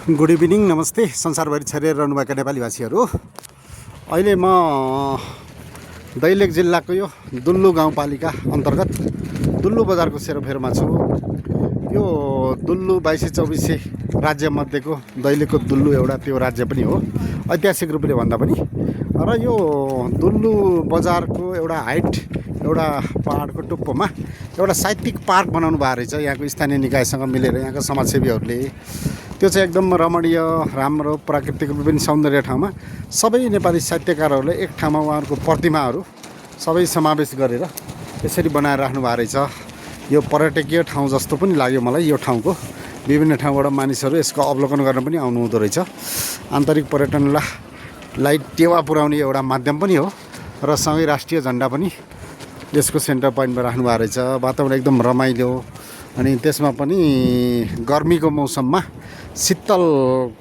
Good evening, नमस्ते संसारभरि छरिएर रहनुभएका नेपाली भाषीहरू। अहिले म दैलेख जिल्लाको यो दुल्लु गाउँपालिका अन्तर्गत दुल्लु बजारको सेरोफेरोमा छु। यो दुल्लु 2224 राज्यमध्येको दैलेखको दुल्लु एउटा त्यो राज्य पनि हो, ऐतिहासिक रूपले भन्दा पनि। र यो दुल्लु बजारको एउटा हाइट, एउटा पहाडको टुप्पोमा एउटा साहित्यिक पार्क बनाउनु भएको रहेछ यहाँको स्थानीय निकायसँग मिलेर, यहाँका समाजसेवीहरूले। त्यो चाहिँ एकदम रमणीय, राम्रो, प्राकृतिक रूपले पनि सौन्दर्य ठाउँमा सबै नेपाली साहित्यकारहरूले एक ठाउँमा उहाँहरूको प्रतिमाहरू सबै समावेश गरेर यसरी बनाएर राख्नु भएको रहेछ। यो पर्यटकीय ठाउँ जस्तो पनि लाग्यो मलाई। यो ठाउँको विभिन्न ठाउँबाट मानिसहरू यसको अवलोकन गर्न पनि आउनु हुँदो रहेछ। आन्तरिक पर्यटनलाई टेवा पुर्याउने एउटा माध्यम पनि हो र सँगै राष्ट्रिय झन्डा पनि यसको सेन्टर पोइन्टमा राख्नु भएको रहेछ। वातावरण एकदम रमाइलो, अनि त्यसमा पनि गर्मीको मौसममा शीतलताको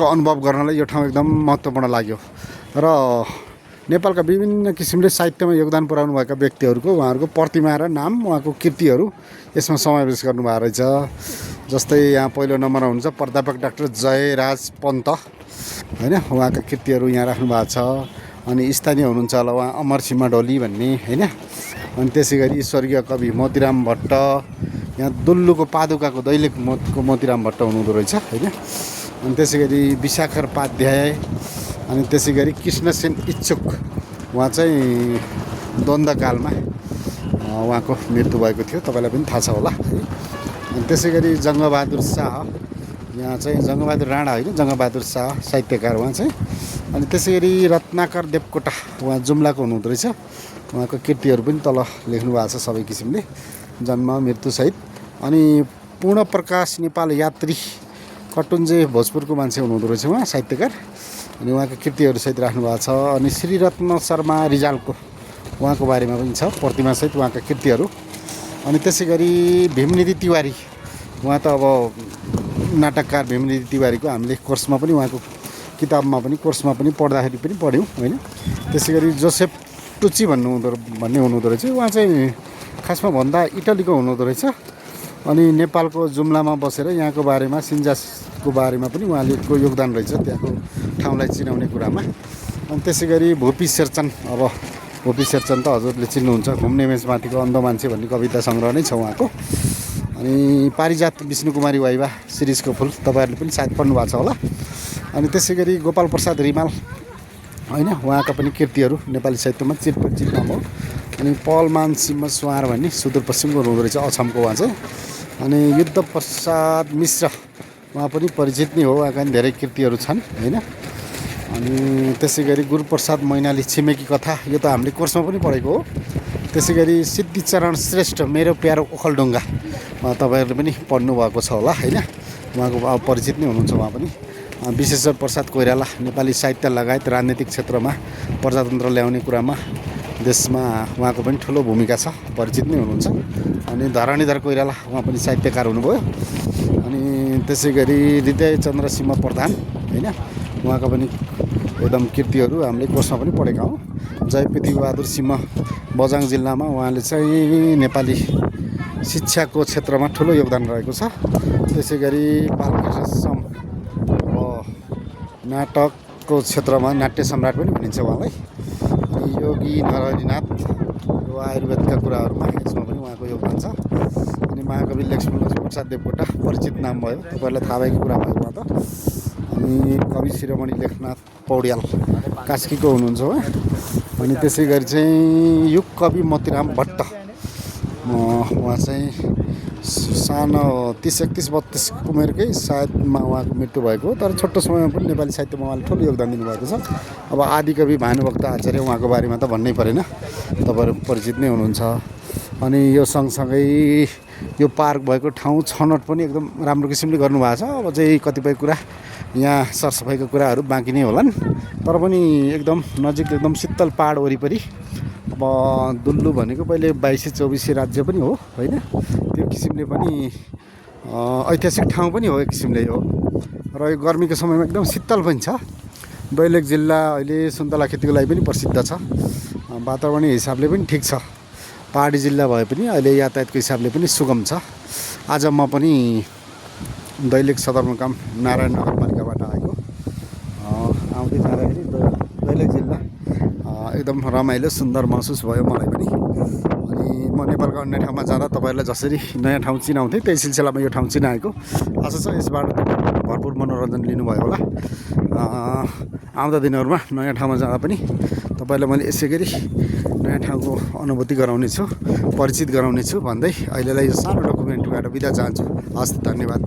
अनुभव गर्नलाई यो ठाउँ एकदम महत्त्वपूर्ण लाग्यो। र नेपालका विभिन्न किसिमले साहित्यमा योगदान पुर्याउनुभएका व्यक्तिहरूको उहाँहरूको प्रतिमा र नाम, उहाँको कृतिहरू यसमा समावेश गर्नुभएको रहेछ। जस्तै यहाँ पहिलो नम्बरमा हुनुहुन्छ प्राध्यापक डाक्टर जयराज पन्त, होइन, उहाँका कृतिहरू यहाँ राख्नु भएको छ। अनि स्थानीय हुनुहुन्छ होला उहाँ अमरसिंह ढोली भन्ने, होइन। अनि त्यसै गरी स्वर्गीय कवि मोतीराम भट्ट, यहाँ दुल्लुको पादुकाको दैलेखको मोतीराम भट्ट हुनुहुँदो रहेछ, होइन। अनि त्यसै गरी विशाखर पाध्याय, अनि त्यसै गरी कृष्णसेन इच्छुक, उहाँ चाहिँ द्वन्द्वकालमा उहाँको मृत्यु भएको थियो, तपाईँलाई पनि थाहा छ होला। अनि त्यसै गरी जङ्गबहादुर शाह, यहाँ चाहिँ जङ्गबहादुर राणा होइन, जङ्गबहादुर शाह साहित्यकार उहाँ चाहिँ। अनि त्यसै गरी रत्नाकर देवकोटा, उहाँ जुम्लाको हुनुहुँदो रहेछ। उहाँको कृतिहरू पनि तल लेख्नु भएको छ सबै किसिमले, जन्म मृत्युसहित। अनि पूर्णप्रकाश नेपाल यात्री कटुन्जे भोजपुरको मान्छे हुनुहुँदो रहेछ उहाँ, साहित्यकार। अनि उहाँको कृतिहरूसहित राख्नु भएको छ। अनि श्रीरत्न शर्मा रिजालको, उहाँको बारेमा पनि छ प्रतिमासहित उहाँका कृतिहरू। अनि त्यसै गरी भीमनिधि तिवारी, उहाँ त अब नाटककार भीमनिधि तिवारीको हामीले कोर्समा पनि, उहाँको किताबमा पनि, कोर्समा पनि पढ्दाखेरि पनि पढ्यौँ, होइन। त्यसै गरी जोसेफ टुची भन्ने हुनुहुँदो रहेछ। उहाँ चाहिँ खासमा भन्दा इटलीको हुनुहुँदो रहेछ। अनि नेपालको जुम्लामा बसेर यहाँको बारेमा, सिन्जासको बारेमा पनि उहाँलेको योगदान रहेछ त्यहाँको ठाउँलाई चिनाउने कुरामा। अनि त्यसै गरी भोपी शेरचन, अब भोपी शेरचन त हजुरले चिन्नुहुन्छ, घुम्ने मेचमाथिको अन्ध मान्छे भन्ने कविता सङ्ग्रह नै छ उहाँको। अनि पारिजात विष्णुकुमारी वाइवा सिरिजको फुल, तपाईँहरूले पनि सायद पढ्नु भएको छ होला। अनि त्यसै गरी गोपाल प्रसाद रिमाल, होइन, उहाँका पनि कृतिहरू नेपाली साहित्यमा चिरनाम हो। अनि पलमान सिंह सुवार भन्ने सुदूरपश्चिमको हुनुहुँदो रहेछ, अछामको उहाँ चाहिँ। अनि युद्ध प्रसाद मिश्र, उहाँ पनि परिचित नै हो, उहाँका पनि धेरै कृतिहरू छन्, होइन। अनि त्यसै गरी गुरुप्रसाद मैनाली छिमेकी कथा, यो त हामीले कोर्समा पनि पढेको हो। त्यसै गरी सिद्धिचरण श्रेष्ठ मेरो प्यारो ओखलढुङ्गा, तपाईँहरूले पनि पढ्नुभएको छ होला, होइन। उहाँको परिचित नै हुनुहुन्छ उहाँ पनि। विश्वेश्वर प्रसाद कोइराला, नेपाली साहित्य लगायत राजनीतिक क्षेत्रमा प्रजातन्त्र ल्याउने कुरामा देशमा उहाँको पनि ठुलो भूमिका छ, परिचित नै हुनुहुन्छ। अनि धरणीधर कोइराला, उहाँ पनि साहित्यकार हुनुभयो। अनि त्यसै गरी हृदयचन्द्र सिंह प्रधान, होइन, उहाँका पनि एकदम कृतिहरू हामीले कोर्समा पनि पढेका हौँ। जय पृथ्वीबहादुर सिंह, बझाङ जिल्लामा उहाँले चाहिँ नेपाली शिक्षाको क्षेत्रमा ठुलो योगदान रहेको छ। त्यसै गरी बालकृष्ण नाटकको क्षेत्रमा नाट्य सम्राट पनि भनिन्छ उहाँलाई। अनि योगी नरहरिनाथ, यो आयुर्वेदका कुराहरूमा, यसमा पनि उहाँको योगदान छ। अनि महाकवि लक्ष्मीनरसिंह प्रसाद देवकोटा, परिचित नाम भयो, तपाईँहरूलाई थाहा भएको कुरा भयो उहाँ त। अनि कवि शिरोमणि लेखनाथ पौड्याल कास्कीको हुनुहुन्छ उहाँ। अनि त्यसै गरी चाहिँ युग कवि मोतीराम भट्ट, उहाँ चाहिँ सानो 30-31-32 उमेरकै सायदमा उहाँको मृत्यु भएको हो, तर छोटो समयमा पनि नेपाली साहित्यमा उहाँले ठुलो योगदान दिनुभएको छ। अब आदिकवि भानुभक्त आचार्य, उहाँको बारेमा त भन्नै परेन, तपाईँहरू परिचित नै हुनुहुन्छ। अनि यो सँगसँगै यो पार्क भएको ठाउँ छनौट पनि एकदम राम्रो किसिमले गर्नुभएको छ। अब चाहिँ कतिपय कुरा यहाँ सरसफाइको कुराहरू बाँकी नै होलान्, तर पनि एकदम नजिक, एकदम शीतल पहाड वरिपरि। अब दुल्लु भनेको पहिले 2224 राज्य पनि हो, होइन। त्यो किसिमले पनि ऐतिहासिक ठाउँ पनि हो एक किसिमले हो। र यो गर्मीको समयमा एकदम शीतल पनि छ। दैलेख जिल्ला अहिले सुन्तला खेतीको लागि पनि प्रसिद्ध छ, वातावरणीय हिसाबले पनि ठिक छ। पहाडी जिल्ला भए पनि अहिले यातायातको हिसाबले पनि सुगम छ। आज म पनि दैलेख सदरमुकाम नारायण नगरपालिकाबाट आएको आउँदै जाँदाखेरि दैलेख जिल्ला एकदम रमाइलो सुन्दर महसुस भयो मलाई पनि। अनि म नेपालको अन्य ठाउँमा जाँदा तपाईँहरूलाई जसरी नयाँ ठाउँ चिनाउँथेँ त्यही सिलसिलामा यो ठाउँ चिनाएको। आशा छ यसबाट भरपुर मनोरञ्जन लिनुभयो होला। आउँदा दिनहरूमा नयाँ ठाउँमा जाँदा पनि तपाईँलाई मैले यसै गरी नयाँ ठाउँको अनुभूति गराउनेछु, परिचित गराउनेछु भन्दै अहिलेलाई यो सानो डकुमेन्ट्रीबाट बिदा चाहन्छु। हस्, धन्यवाद।